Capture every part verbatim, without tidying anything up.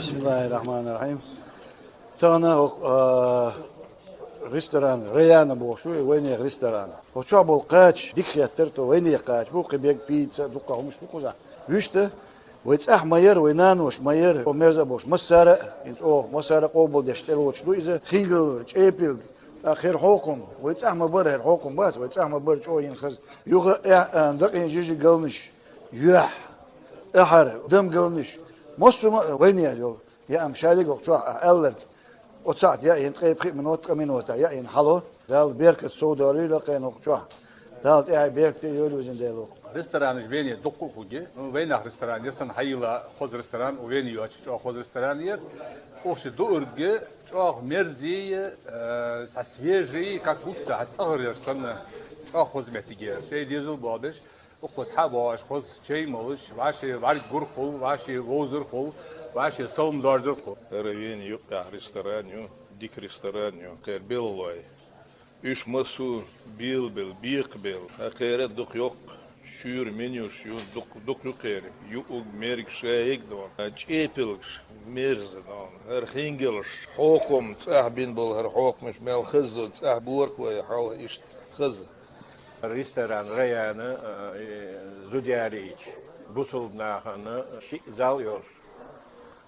Бисмиллахир-рахманир-рахим. Тахана, а, ресторан, Раяна бохуш ву, вайнехан ресторан. Оцу чохь болу кхача дика хеттара, то вайнехан кхача бу, кхин бег, пицца, дуккха хӀумаш ду кхузахь. Вуьшта, вай цӀахь ма яра, вай наноша ма яра, о мерза а болуш, массара а, хӀинца оха массара а къобалдеш тӀелоцуш ду иза, хингал, чӀепилг, тӀаккха хӀара хьокхам, вай цӀахь ма бара, хӀара хьокхам бац, вай цӀахь ма бара чӀогӀа йина хаза. Юха а, а, дакъийна жижиг галнаш, юьхь, ахьар, дам галнаш, массо а ма а вайнехан йолу. Яа-м ша дерг оха чохь ахь аьлларг. Оццахь яа йина ткъе пхи минот, ткъа минотехь яа йина хьало. Дала беркат совдоьллийла кхайна оха чохь. Дала тӀаьхье беркате йойла везан Дела оха. Ресторанаш вене дуккха а хуьгу. Ну, вайнах ресторан, я санна хьайила хоза ресторан, у вене йоцуш чӀогӀа хоза ресторан яра. Оха шу дуург чӀогӀа мерзий, э, цхьа свежий, как будто хьан цӀагӀар яра санна, чӀогӀа хоза меттиг яра. Шайн дезал бохуш, Укхаза хьа а бохуш, хоза чай молуш, ваьший вӀаьрг гур хуьлу, ваьший вовзар хуьлу, ваьший салам дождар хуьлу. ХӀара вене юккъехь ресторан ю, дика ресторан ю. Кхера беллалой. Уьш массо а белабелла, бекхабелла. Ткъа кхера дукха йоккха, шуьйра менюш ю, дукха, дукха ю кхера. Юург, мерг, шайиг а дона. ЧӀепилгаш мерза дона. ХӀара хингалш, хьокхам, цӀахь бина болу хӀара хьокхамаш мел хаза, цӀахь борхалой хьалха иштта хаза. Ресторан Раяна, э, зуда ярийча, бусалба нахана шиъ зал йолуш.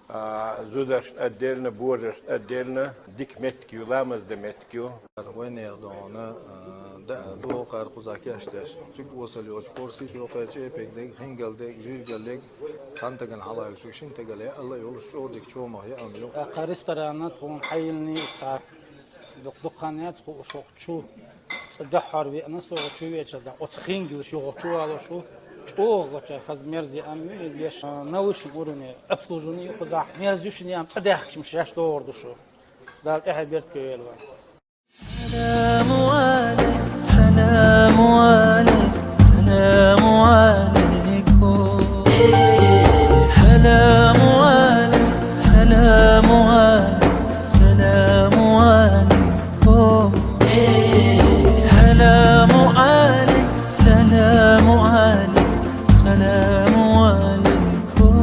А, зударшна отдельно, божаршна отдельно, дика меттиг ю, ламаз дан меттиг ю. Вайнехан дона, э, да, духар кхузахь кечдеш. Цуьнга осал йоцуш, порсиш йоккхий, чӀепиг дерг, хингал дерг, жижигал дерг, цхьана стагана хьалаьллачуьнга шина стагана яа а йолуш, чӀогӀа дика чомах яа а ю. ТӀаккха ресторана тхуна хьайиллина цхьа Дукха-дукха хан яц хууш хӀокху чу. Цкъа дуьххьара веана со хӀокху чу вечара дӀа. Оцу хингилш ю хӀокху чу валош ву. ЧӀогӀа гӀоча хаза мерза яа ю иза еш. Научный уровне обслуживание ю кхузахь. Мерза ю шуна яа, цкъа даьхкича ма шу, шаьш догӀур ду шу. Дала тӀаьхье беркате йойла вайн. Салам алейк, салам алейк, салам алейкум. Салам алейк, салам алейк, салам алейкум. Салам алейк, салам алейк, салам алейкум.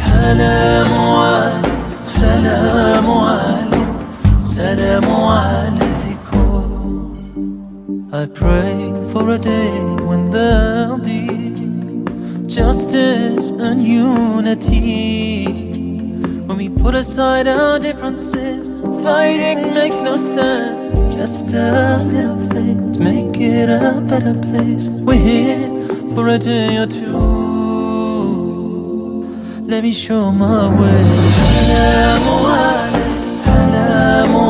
Салам алейк, салам алейк, салам алейкум. I pray for a day when there'll be justice and unity. When we put aside our differences, fighting makes no sense. Just a little faith, make it a better place. We're here for a day or two. Let me show my way. Salamu alaikum, salamu